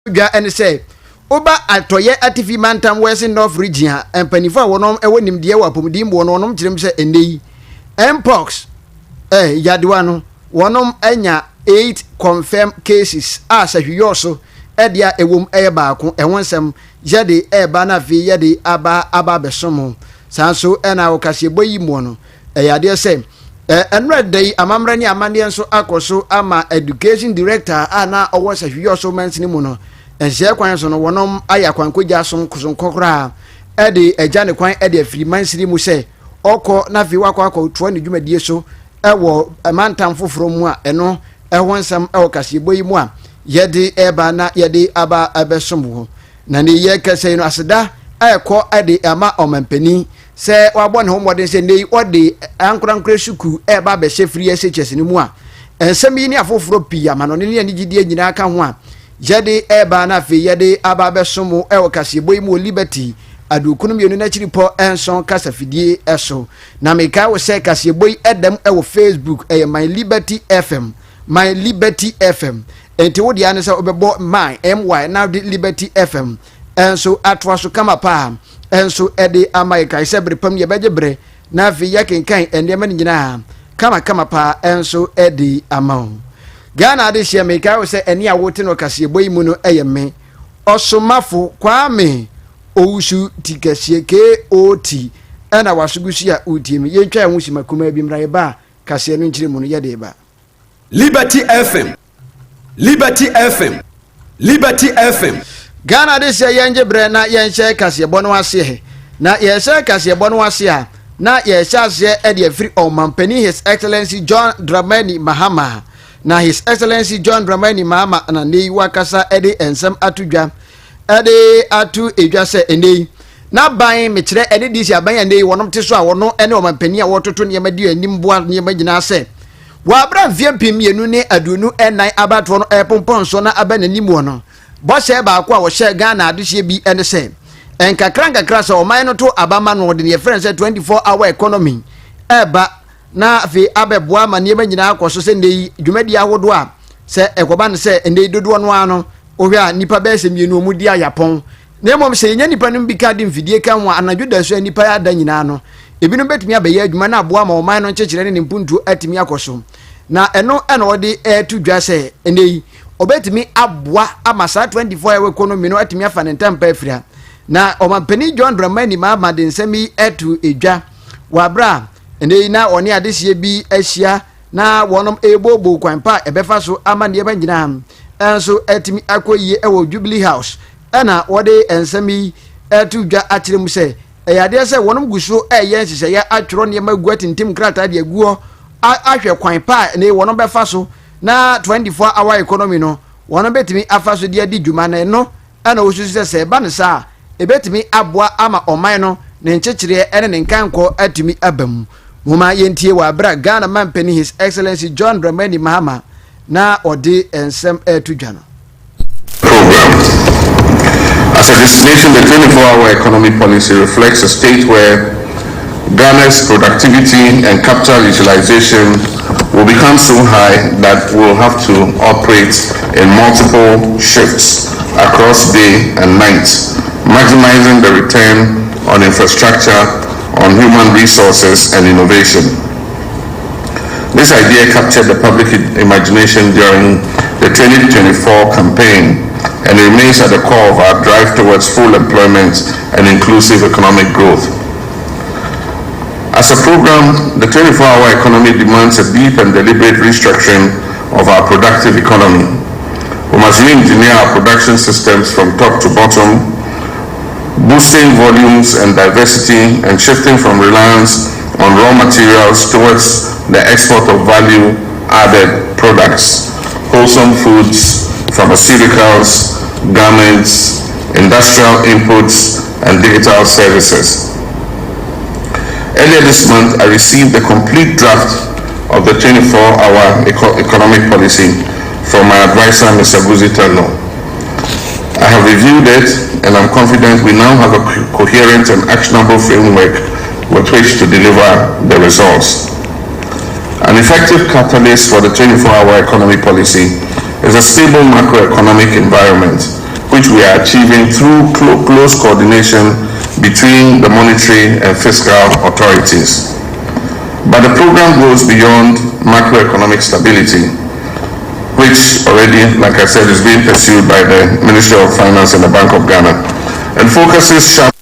Dwa ne sɛ woba Atɔeɛ Atifi Mantam, Western North Region, a mpanimfoɔ a wɔnom wɔ nimdeɛ wɔ apɔmuden mu wɔnom kyerɛ mu sɛ ɛnnɛ yi mpox yadewa no wɔnom anya eight confirmed cases a sahwiyɔɔ so ɛdeɛ a ɛwɔ mu ɛyɛ baako. Ɛho nsɛm yɛde ɛreba na afei yɛde aba abɛsom. Saa nso ɛna wɔ kaseɛbɔ yi mu no, ɛyɛ adeɛ sɛ ɛnora da yi amammerɛ ne amanneɛ nso akɔ so ama education director a na ɔwɔ sahwiyɔɔ so mansini mu no nhyɛ kwan so no, wɔnom ayɛ akwankogya sonkosonkɔ koraa ɛde agya ne kwan ɛde afiri mansini mu sɛ ɔkɔ na afei wakɔ akɔtoa ne dwumadie so ɛwɔ mantam foforɔ mu a ɛno ɛho nsɛm ɛwɔ kaseɛbɔ yi mu a yɛde ɛba na yɛde aba ɛbɛsom wɔ. Na ne yɛ kɛsɛ yi no, aseda ɛkɔ ɛde ama ɔmampanin sɛ wabɔ ne ho mmɔden sɛ ne yi ɔde ankorankora sukuu ɛba abɛhyɛ free SHS no mu a nsɛm yi ne afoforɔ pii amanɔne ne anigyedeɛ nyinaa ka ho a yɛde ɛba na afei yɛde aba abɛsom ɛwɔ kaseɛbɔ yi mu wɔ Liberty 52 n'akyiri pɔ 7 kasafidie ɛso. Na meka wo sɛ kaseɛbɔ yi ɛdam ɛwɔ Facebook, ɛyɛ My Liberty FM, My Liberty FM. Nti wo deɛ ne sɛ wobɛbɔ My, My, na wode Liberty FM ɛnso atoa so kama paa ɛnso ɛde ama yɛ. Kae sɛ bere pam yɛbɛgye berɛ na afei yɛkenkan nneɛma no nyinaa kamakama paa ɛnso ɛde ama wo. Ghana ade hyɛ, mekae wo sɛ ɛne a wote no kaseɛbɔ yi mu no ɛyɛ me Ɔsomafo Kwame Owusu Tikɛseɛ, Kot, ɛna wasogo si a wotie mi. Yɛntwa yɛn ho si makuma bi mmra, yɛba a kaseɛ no nkyerɛ mu no yɛde ba. Liberty FM, Liberty FM, Liberty FM. Ghana de sɛ yɛngye berɛ na yɛnhyɛ kaseɛbɔ no aseɛ. Na yɛhyɛ kaseɛbɔ no ase a, na yɛhyɛ aseɛ de afiri ɔmampanin His Excellency John Dramani Mahama. Na His Excellency John Dramani Mahama na ne yi wakasa de nsɛm ato dwa, ɛde ato edwa sɛ ɛnɛ yi n'aban, mekyerɛ ɛne DC aban a ɛnɛ yi wɔnom te so a wɔno ne ɔmampanin a wɔtoto nneɛma di anim boa nneɛma nyinaa sɛ wɔabra mfeɛ 2024 abatoɔ no ɛpompɔn so na aba n'anim wɔ no bɔhyɛ baako a wɔhyɛ Ghana adehyeɛ bi ne sɛ nkakra nkakra sɛ ɔman no to abama no, ɔde ne yɛfrɛ no sɛ 24 hour economy ɛba na afei abɛboa ma nneɛma nyinaa akɔ so. Sɛ nnɛ yi dwumadi ahodoɔ a sɛ ɛkɔba no sɛ nnɛ yi dodoɔ no ara no, wohwɛ a nnipa bɛyɛ sɛ mmienu ɔmu di ayapɔn, na mmom sɛ yɛnya nnipa no bi ka de mfidie ka ho a, anadwo da so a nnipa yɛ ada nyinaa no, ebinom bɛtumi abɛyɛ adwuma na aboa ma ɔman no nkyekyerɛ ne ne mpuntuo atumi akɔ so. Na ɛno ɛna ɔde ɛto dwa sɛ ɛnɛ yi ɔbɛtumi aboa ama saa 24 hour economy no atumi afa ne ntampa afira. Na ɔmampanin John Dramani Mahama de nsɛm yi ɛto edwa wɔ abere a ɛnɛ yi na ɔne adehyeɛ bi ahyia na wɔnom ɛrebɔbɔ kwan pa a ɛbɛfa so ama nneɛma nyinaa ɛnso atumi akɔ yie ɛwɔ Jubilee House. Ɛna wɔde nsɛm yi ɛto dwa akyerɛ mu sɛ ɛyɛ adeɛ sɛ wɔnom gu so ɛyɛ nhyehyɛeɛ atwerɛ nneɛma gu atintim krataa de agu hɔ ahwɛ kwan pa a ne wɔnom bɛfa so na 24 hour economy no wɔnom bɛtumi afa so de adi dwuma. Na ɛno ɛna wɔsusu sɛ ɛba no saa a, ɛbɛtumi aboa ama ɔman no ne nkyekyereɛ ɛne ne nkankɔ atumi aba mu. Moma yɛntie wɔ abere a Ghana mampanin His Excellency John Dramani Mahama na ɔde nsɛm ɛreto dwa no. Program. As a destination, the 24-hour economy policy reflects a state where Ghana's productivity and capital utilization will become so high that we'll have to operate in multiple shifts across day and night, maximizing the return on infrastructure, on human resources and innovation. This idea captured the public imagination during the 2024 campaign and remains at the core of our drive towards full employment and inclusive economic growth. As a program, the 24-hour economy demands a deep and deliberate restructuring of our productive economy. We must re-engineer our production systems from top to bottom, boosting volumes and diversity and shifting from reliance on raw materials towards the export of value-added products, wholesome foods, pharmaceuticals, garments, industrial inputs, and digital services. Earlier this month, I received the complete draft of the 24-hour economic policy from my advisor, Mr. Goosie Tanoh. I have reviewed it and I'm confident we now have a coherent and actionable framework with which to deliver the results. An effective catalyst for the 24-hour economy policy is a stable macroeconomic environment. which we are achieving through clo close coordination between the monetary and fiscal authorities. But the program goes beyond macroeconomic stability, which already, like I said, is being pursued by the Ministry of Finance and the Bank of Ghana, and focuses sharply.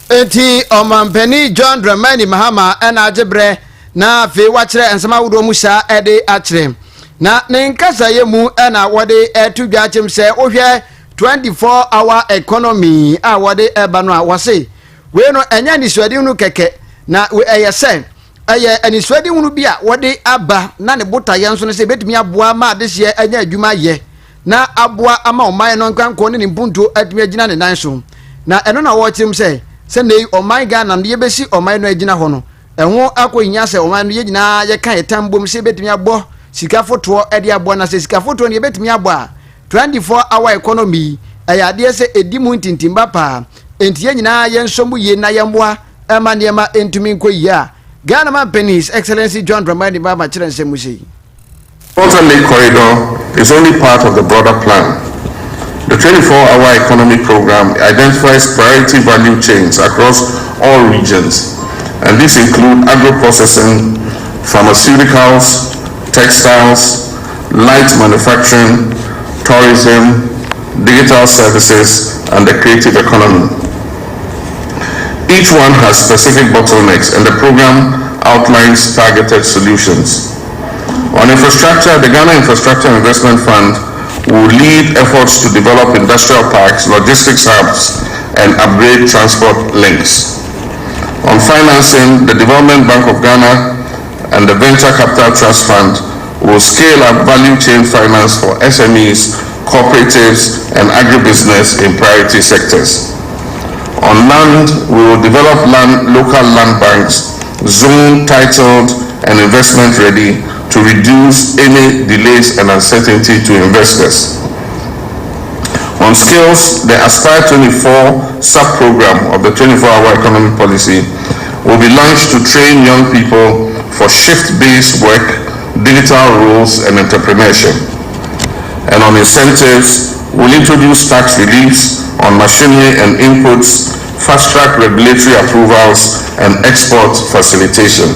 Enti Ɔmampanin John Dramani Mahama na agye berɛ na afei wakyerɛ nsɛm ahodoɔ mu saa de akyerɛ. Na ne nkasayɛ mu na wɔde ɛto dwa akyɛm sɛ wohwɛ 24 hour economy a wɔde ɛba no a wɔse wei no ɛnyɛ anisoadehunu kɛkɛ na ɛyɛ sɛ ɛyɛ anisoadehunu bi a wɔde aba na ne botaeɛ nso no sɛ ɛbɛtumi aboa ma adehyeɛ anya adwuma yɛ na aboa ama ɔman no nkrankɔ ne ne mpuntuo atumi agyina ne nan so. Na ɛno na wɔrekyerɛ mu sɛ, sɛ nnɛ yi ɔman Ghana no yɛbɛsi ɔman no agyina hɔ no, ɛho akɔhia sɛ ɔman no yɛn nyinaa yɛka yɛn tam bom sɛ yɛbɛtumi abɔ sika fotoɔ de aboa. Na sɛ sika fotoɔ no yɛbɛtumi abɔ a, 24 hour economy yi, ɛyɛ adeɛ sɛ ɛdi mu ntintimba paa. Enti yɛn nyinaa yɛnsɔ mu yie na yɛmmoa ma nneɛma ntumi nkɔ yie a Ghana Mampanin His Excellency John Dramani Mahama kyerɛ nsɛm mu sei. Volta Lake Corridor is only part of the broader plan. The 24-hour economy program identifies priority value chains across all regions, and these include agro-processing, pharmaceuticals, textiles, light manufacturing, tourism, digital services, and the creative economy. Each one has specific bottlenecks, and the program outlines targeted solutions. On infrastructure, the Ghana Infrastructure Investment Fund will lead efforts to develop industrial parks, logistics hubs, and upgrade transport links. On financing, the Development Bank of Ghana and the Venture Capital Trust Fund will scale up value chain finance for SMEs, cooperatives, and agribusiness in priority sectors. On land, we will develop land, local land banks, zone titled and investment ready to reduce any delays and uncertainty to investors. On skills, the Aspire 24 sub-program of the 24-hour economy policy will be launched to train young people for shift-based work, digital roles, and entrepreneurship. And on incentives, we'll introduce tax reliefs on machinery and inputs, fast-track regulatory approvals, and export facilitation.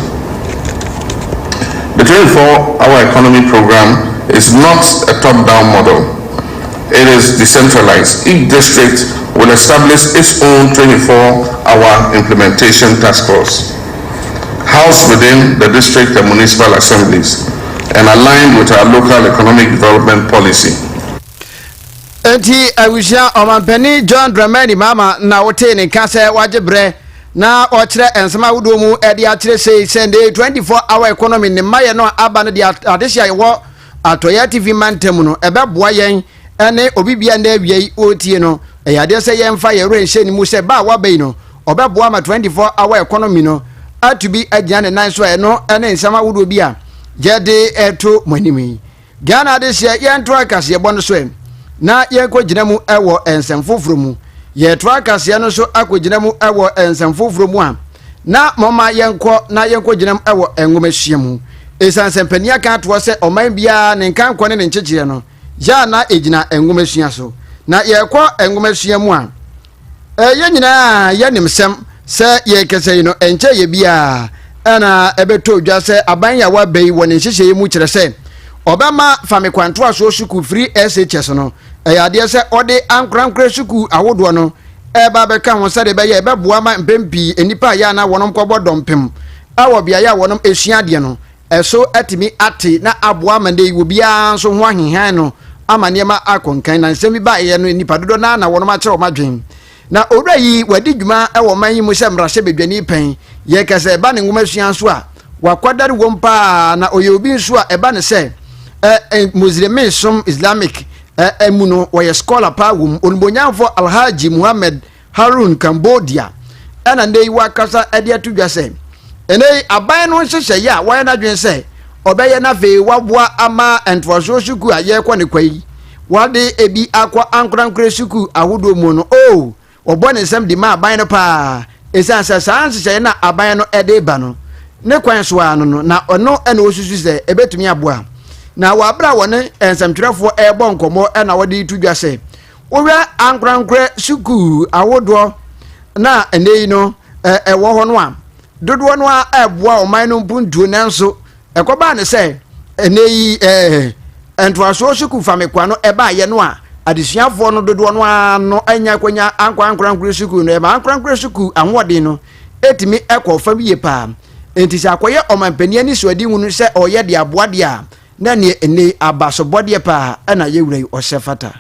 The 24-hour economy program is not a top-down model. It is decentralized. Each district will establish its own 24-hour implementation task force, housed within the district and municipal assemblies, and aligned with our local economic development policy. Enti abusua ɔmanpanin John Dramani Mahama na wotee ne nka sɛ wagye berɛ na ɔkyerɛ nsɛm ahodoɔ mu de akyerɛ sei sɛ ne 24 hour economy ne mmayɛ no a aba no de adehye a yɛwɔ atɔeɛ atifi mantam no ɛbɛboa yɛn ne obi bia na awia yi ɔretie no ɛyɛ adeɛ sɛ yɛmfa yɛn werɛ nhyɛ ne mu sɛ ba a waba yi no ɔbɛboa ma 24 hour economy no atu bi agyina ne nan so a ɛno ne nsɛm ahodoɔ bi a yɛde ɛto mo anim yi. Ghana adehyeɛ yɛntoa kaseɛbɔ no so ɛ na yɛnkɔgyina mu wɔ nsɛm foforɔ mu. Yɛtoa kaseɛ no so akɔgyina mu wɔ nsɛm foforɔ mu a na mɔma yɛnkɔ na yɛnkɔgyina mu wɔ nwomasua mu. Ɛsiane sɛ mpanin aka atoɔ sɛ ɔman biara ne nkankɔ ne ne nkyekyereɛ no yɛ a na ɛgyina nwomasua so. Na yɛkɔ nwomasua mu a Yɛn nyinaa yɛnim sɛm sɛ yɛrekasa yi no, ɛnkyɛ yɛ biara ɛna ɛbɛtɔ dwa sɛ aban yi a waba yi wɔ ne nhyehyɛeɛ mu kyerɛ sɛ ɔbɛma Fame Kwantoasoɔ sukuu firi SHS no, ɛyɛ adeɛ sɛ ɔde ankorankorɛ sukuu ahodoɔ no ɛreba abɛka ho sɛdeɛ ɛbɛyɛ ɛbɛboa ma mpɛn pii nnipa a yɛ a na wɔnom kɔbɔ dɔmpem wɔ beaeɛ a wɔnom sua adeɛ no ɛso atumi ate na aboa ama nnɛ yi obiara nso ho ahehan no ama nneɛma akɔ nkan. Na nsɛm bi baeɛ no, nnipa dodoɔ no ara na wɔnom akyerɛ wɔn adwene. Na owura yi wadi dwuma wɔ ɔman yi mu sɛ mmarahyɛbadwani pɛn. Yɛka sɛ ɛba ne nwomasua nso a, wakwadare wom paa. Na ɔyɛ obi nso a ɛba ne sɛ ɛ, Muslimi som, Islamic, ɛ, mu no, wɔyɛ scholar paa wom. Onibonyamfoɔ Alhaji Muhammad Harun Cambodia ɛna nnɛ yi wakasa de ato dwa sɛ ɛnɛ yi aban no nhyehyɛeɛ a wayɛ n'adwene sɛ ɔbɛyɛ no afei waboa ama ntoasoɔ sukuu a yɛrekɔ ne kwa yi wɔde ebi akɔ ankorankorɛ sukuu ahodoɔ mu no o oh, wɔbɔ ne nsɛm de ma aban no paa ɛsiane sɛ saa nhyehyɛeɛ no a aban no de ba no ne kwan so ara no no na ɔno ɛna ɔsusu sɛ ɛbɛtumi aboa na wɔ abere a wɔne nsɛmtwerɛfoɔ ɛrebɔ nkɔmmɔ ɛna wɔde to dwa sɛ Wohwɛ ankorankorɛ sukuu ahodoɔ na ɛnɛ yi no ɛwɔ hɔ no a, dodoɔ no ara ɛboa ɔman no mpuntuo nanso ɛkɔbaa ne sɛ ɛnɛ yi ɛɛ ntoasoɔ sukuu famekwa no ɛbaayɛ no a adesuafoɔ no dodoɔ no ara no anya akwanya ankɔ ankorankorɛ sukuu no ɛma ankorankorɛ sukuu ahoɔden no ɛtumi ɛkɔ fam yie paa nti sɛ akɔyɛ ɔmanpanin anisoadehunu sɛ ɔyɛ de aboa deɛ a na neɛ ɛnɛ yi abasobɔdeɛ paa ɛna yɛwura yi ɔsɛ fata.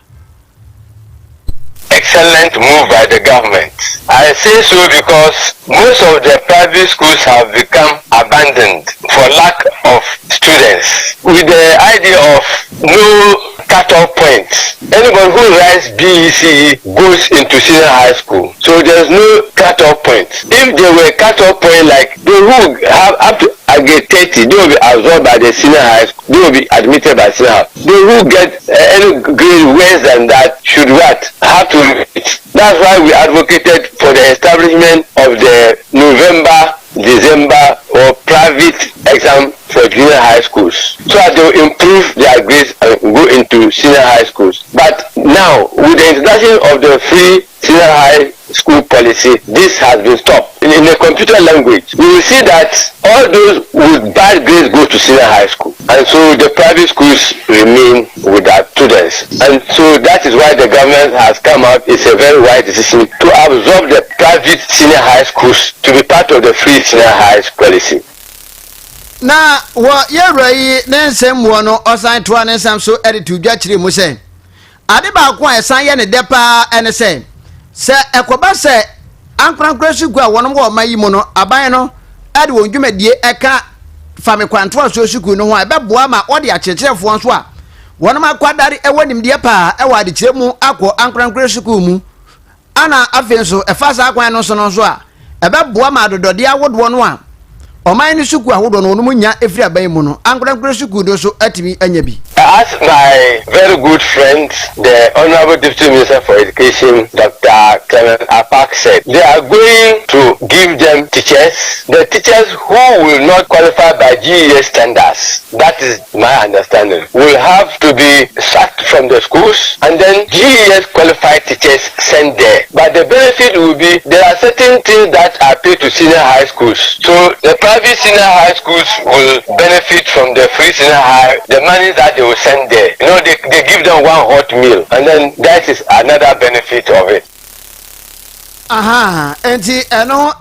Excellent move by the government. I say so because most of the private schools have become abandoned for lack of students. With the idea of no cut-off point, anybody who writes BECE goes into senior high school. So there's no cut-off point. If there were cut-off point like those who have up to grade 30, they will be absorbed by the senior high school. They will be admitted by senior high. Those who get any grade worse than that should what? Have to repeat. That's why we advocated for the establishment of the November, December or private exam for junior high schools so that they will improve their grades and go into senior high schools. But now, with the introduction of the free senior high school policy, this has been stopped. In the computer language, we will see that all those with bad grades go to senior high school. And so the private schools remain without students. And so that is why the government has come out, it's a very wise decision to absorb the private senior high schools to be part of the free senior high policy. Na wɔ yɛwura yi ne nsɛm muɔ no ɔsan toa ne nsɛm so de to dwa kyerɛ mu sɛ ade baako a ɛsan yɛ ne dɛ paa ɛne sɛ sɛ ɛkɔba sɛ ankorankora sukuu a wɔnom wɔ ɔman yi mu no aban no ɛde wɔn dwumadie ɛka famekwantoasoɔ sukuu no ho a ɛbɛboa ma wɔde akyerɛkyerɛfoɔ nso a wɔnom akwadare ɛwɔ nimdeɛ paa ɛwɔ adekyerɛ mu akɔ ankorankora sukuu mu ana afei nso ɛfa saa kwan no so no nso a ɛbɛboa ma adodɔdeɛ ahodoɔ no a ɔman no sukuu ahodoɔ no wɔn nya efiri aban mu no ankorankora sukuu no nso atumi anya bi. As my very good friend, the Honorable Deputy Minister for Education, Dr. Clement Apaak said, they are going to give them teachers, the teachers who will not qualify by GES standards, that is my understanding, will have to be sacked from the schools and then GES qualified teachers sent there. But the benefit will be there are certain things that are paid to senior high schools. So the private senior high schools will benefit from the free senior high, the money that they will send there. They give them one hot meal, and then that is another benefit of it. Aha, nti ɛno.